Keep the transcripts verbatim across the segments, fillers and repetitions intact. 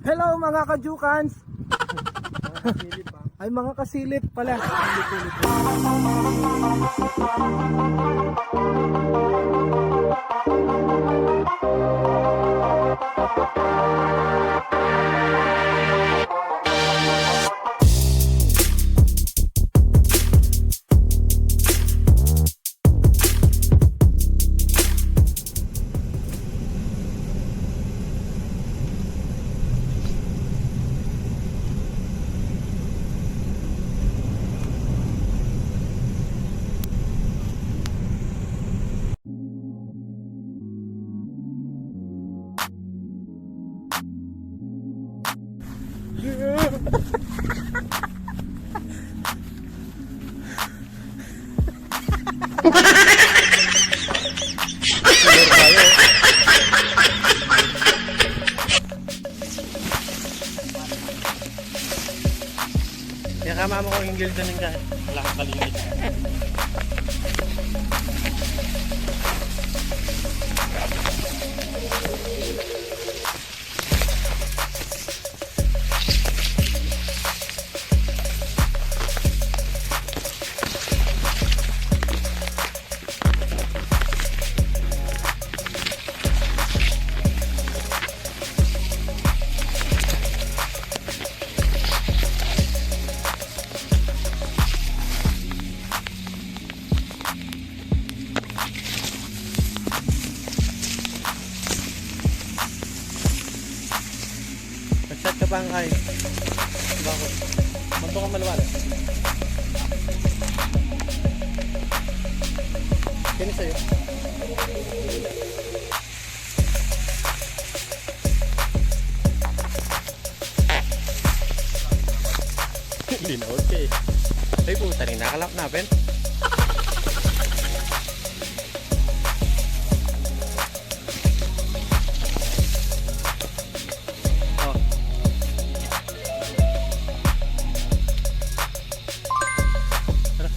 Hello, mga kajukans! Ay, mga kasilip pala. Kaya kama mo kung hinggil dun yung ka-, wala kang kalimit. Nag-chat ka pa ang ay. Bakit? Manto ka maluwala. Kini sa'yo. Hindi na okay. Ay, puta rin, nakalap na, Ben. Oh. Tara.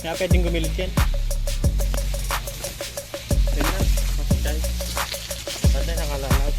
Nga pwedeng gumilid yan. Yan na. Okay. Patay, nakalalaw.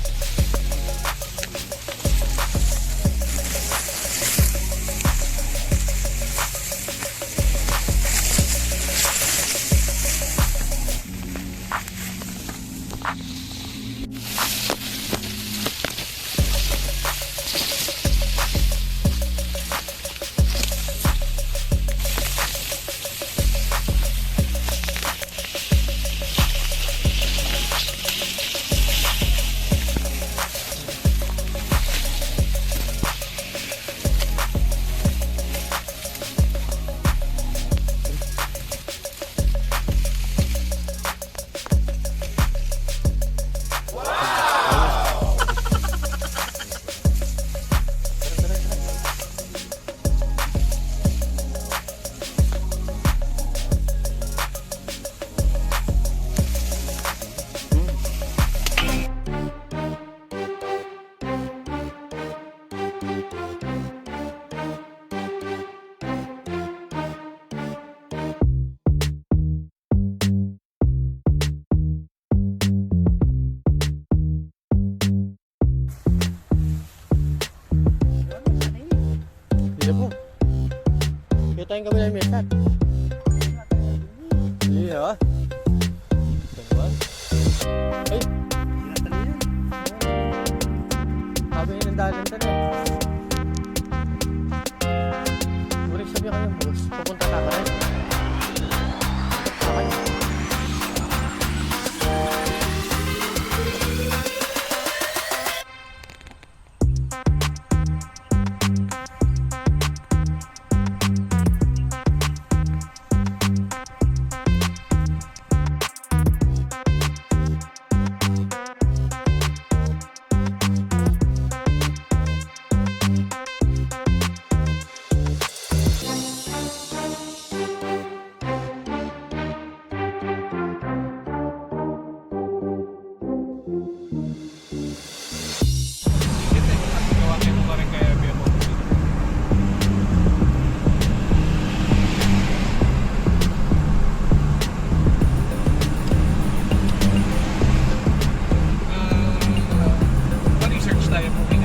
Iya po. Kita yung kami na yung mesa. Iya. Diba? Ay! Sabi niya ng dalan ka na. Ulit sabi kayo, boss. Pupunta ka na. Okay. Ah, pa-research tayo po.